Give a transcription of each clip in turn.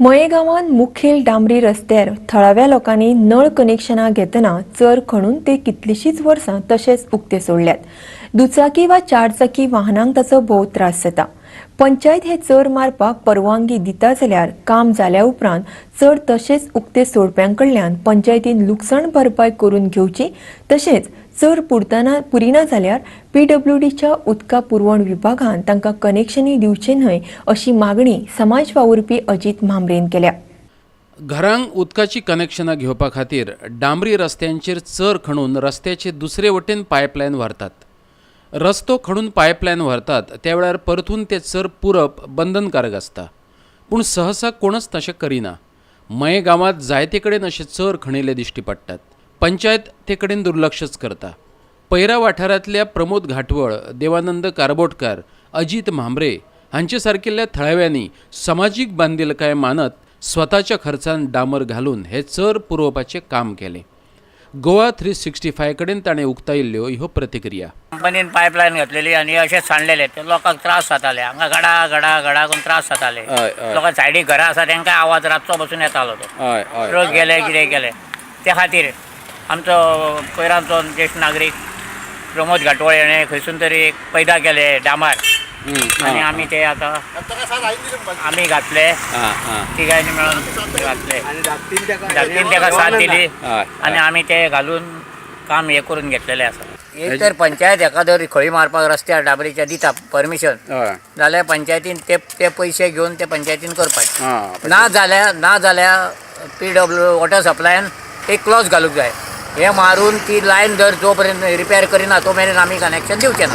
मये गांवांत मुखेल डांबरी रस्त्यार थळाव्या लोकांनी नळ कनेक्शनां घेतना चर खणून ते कितलींशींच वर्सां तशेंच उक्ते सोडल्यात. दुचाकी वा चारचाकी वाहनांक ताचो भोव त्रास जाता. पंचायत हे चर मारपाक परवानगी दिता जाल्यार काम जाल्या उपरांत चर तशेंच उक्ते सोडप्यां कडल्यान पंचायतीन लुकसाण भरपाय करून घेवची, तशेंच चर पुरतना पुरिना जाल्यार पीडब्ल्यूडीच्या उदका पुरवण विभागान तांकां कनेक्शनूय दिवचें न्हय अशी मागणी समाज वावुरपी अजीत म्हांबरेन केल्या. घरांक उदकाची कनेक्शनां घेवपा खातीर डांबरी रस्त्यांचेर चर खणून रस्त्याचे दुसरे वटेन पायपलायन व्हरतात. रस्तो खणून पायपलायन व्हरतात त्या वेळार परतून ते चर पुरप बंधनकारक आसता, पूण सहसा कोणच तशें करिना. मये गांवांत जायते कडेन अशे चर खणिल्ले दिश्टी पडटात. पंचायत ते कडेन दुर्लक्षच करता. पैरा वाठारांतल्या प्रमोद घाटवळ, देवानंद कारबोटकार, अजीत म्हांबरे हांचे सारकिल्ल्या थळाव्यांनी समाजीक बांदिलकाय मानत स्वताच्या खर्चान डांबर घालून हे चर पुरोवपाचें काम केलें. गोवा 365 कडेन ताणें उक्तायिल्ल्यो ह्यो प्रतिक्रिया. कंपनीन पायपलायन घातलेली आनी अशेंच सांडलेले ते लोकांक त्रास जाताले. हांगा गडा गडा गडा करून त्रास जाताले. हय, हय. लोकां सायडीक घरां आसा तांकां आवाज रातचो बसून येतालो तो. हय हय ट्रक गेले कितें गेले त्या खातीर आमचो पयरांचो ज्येश्ठ नागरीक प्रमोद घाटवळ हेणें खंयसून तरी एक पैदा केले डांबर आनी आमी ते आतां आमी घातले, तिगांनी मेळून घातले. धाकटीन ताका साथ दिली हय, आनी आमी ते घालून काम हें करून घेतलेलें आसा. एक तर पंचायत हेका जर खळी मारपाक रस्त्यार डांबरीच्या दिता परमिशन हय जाल्यार पंचायतीन ते ते पयशे घेवन ते पंचायतीन करपाचे. आं, ना जाल्यार पीडब्ल्यू वॉटर सप्लायन एक क्लॉज घालूंक जाय, हे मारून ती लायन जर जो पर्यंत रिपेर करिना तो मेरेन आमी कनेक्शन दिवचे ना,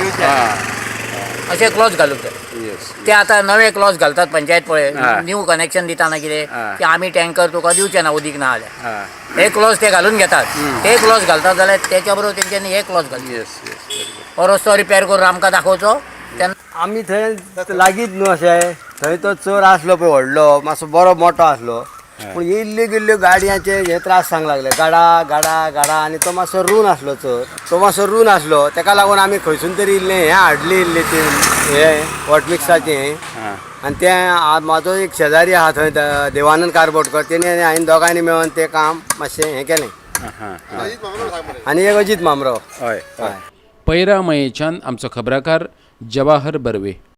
अशें क्लॉज घालूंक जाय. येस ते आतां नवे क्लॉज घालतात पंचायत पळय, हा. न्यू कनेक्शन दितना कितें हा. की आमी टँकर तुका दिवचे ना उदीक ना जाल्यार. हे क्लॉज ते घालून घेतात. ते क्लॉज घालतात जाल्यार तेच्या बरोबर तेंच्यांनी हे क्लॉज घालचे, येस येस हो रस्तो रिपेर करून आमकां दाखोवचो तेन्ना. आमी थंय लागींच न्हू अशें, थंय तो चर आसलो पळय व्हडलो, मातसो बरो मोठो आसलो, पूण इल्ल्यो गिल्ल्यो गाडयांचे हे त्रास सांग लागले, गाडा गाडा गाडा. आनी तो मातसो रून आसलो चर, तो मातसो रून आसलो, तेका लागून आमी खंयसून तरी इल्लें हें हाडलें, इल्लें तें हें हॉटमिक्साचें. आनी तें म्हाजो एक शेजारी आहा थंय, देवानंद कारबोटकर, तेणी आनी हांवें दोगांयनी मेळोन तें काम मातशें हें केलें. आनी एक अजीत म्हांबरो. हय हय. पैरा मयेच्यान आमचो खबराकार जवाहर बर्वे.